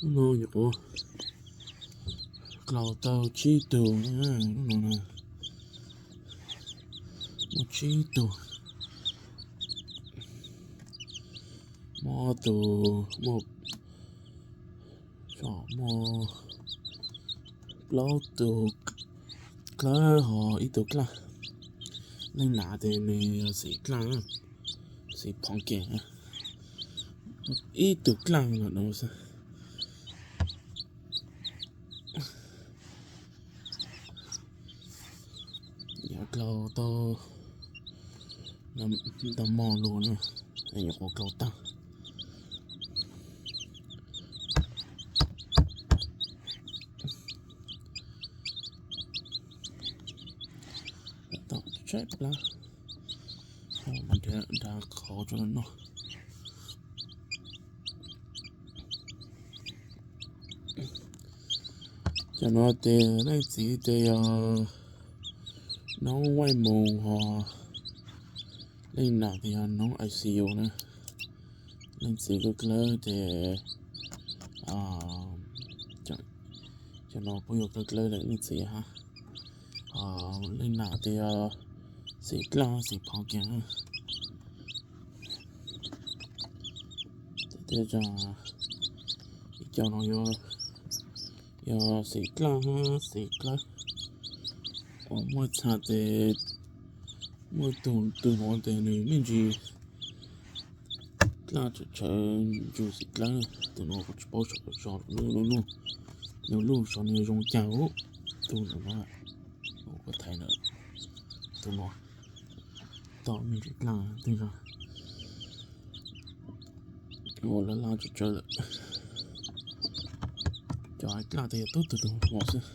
Hnub no nyuam qhuav klaus tau tsib tug, hnub no na, muaj tsib tug, muaj tus, muaj, muaj plaub tug dlawb ho ib tug dlaaj. Leej nam tes nws yog xim dlaaj, xim phov kees, ib tug dlaaj los no xwb. Yav dlau tau ntau mo lug na, nyuam qhuav dlau tag. Tom tshaib plab, nrhiav nrhiav qhov rau noj. Cov no tes leej txiv tes yog noob Vaij Moos ho leej nam tes yog noob I C U na. Leej txiv dlawb dlawb tes, cov no puab yog dlawb dlawb lawm leej txiv hab. Leej nam tes yog xim dlaaj xim phov kees. Tes ib co no yog xim dlaaj hab xim dlawb. Uas muaj txha tes muaj tug, tug nuav tes nws me ntsis dlaaj tshawv tshawv ntsug xim dlawb. Tug nuav kuv tsi paub saum so lub, lub, lub, lub so nws zoo caag ub. Tug nuav, kuv thaiv na, tug nuav tau me ntsis dlaaj tej zag. Ua laj laj tsawv tsawv lawm. Cov dlaaj tes yog tub tug tug huam xwb.